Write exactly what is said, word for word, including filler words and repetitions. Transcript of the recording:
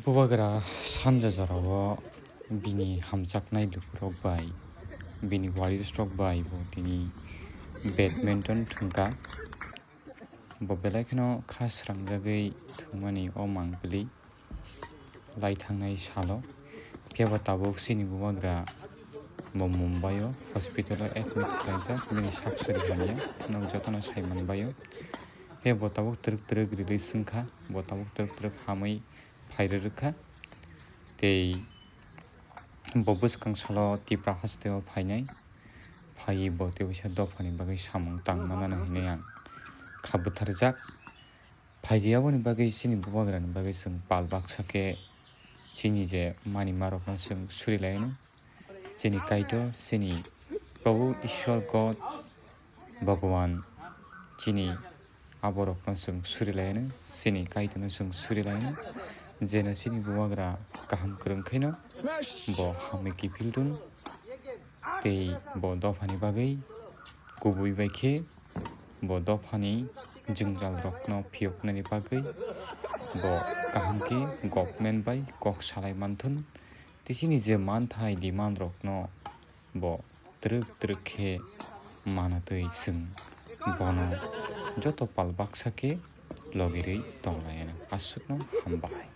Bubagra sanja jorao bini hamjaknai lukurok bai, bini warriors rok bai bo tini badminton thwngkha. Bo belai kheno kha srangjagwi thwngmani o mangpili lai thangnai salo. Phiya bo tabuk chini bubagra bo Mumbai o hospital o admit khlaijak, bini sak sori hamya, nok jotono sai manbai o. Phiya bo tabuk twrwk twrwk release wngkha, bo tabuk twrwk twrwk hamwi phai rwrwkha. Tei bo bwskang salo Tipra haste o phainai, phaiwi bo tei waisa dophani bagwi samung tang manani hinwi ang kha bwtharjak. Phaidi aboni bagwi chini bubagrani bagwi chwng pal baksa khe chini je manima rokno chwng suri laino. Chini Kaitor, chini Probhu Ishwar God Bhagwan, chini aborokno chwng suri laino, chini Kaitorno chwng suri laino. Jeno chini bubagra kaham kwrwng khaino bo hamwi kiphil rwn. Tei bo dophani bagwi kubui bai khe bo dophani jwngjal rokno phiyoknani bagwi bo kaham khe government bai kok salai manthun. Tei chini je manthai demand rokno bo twrwk twrwk khe manatwi chwng bono joto pal baksa khe logirwi tonglaino. Aswkno hambai.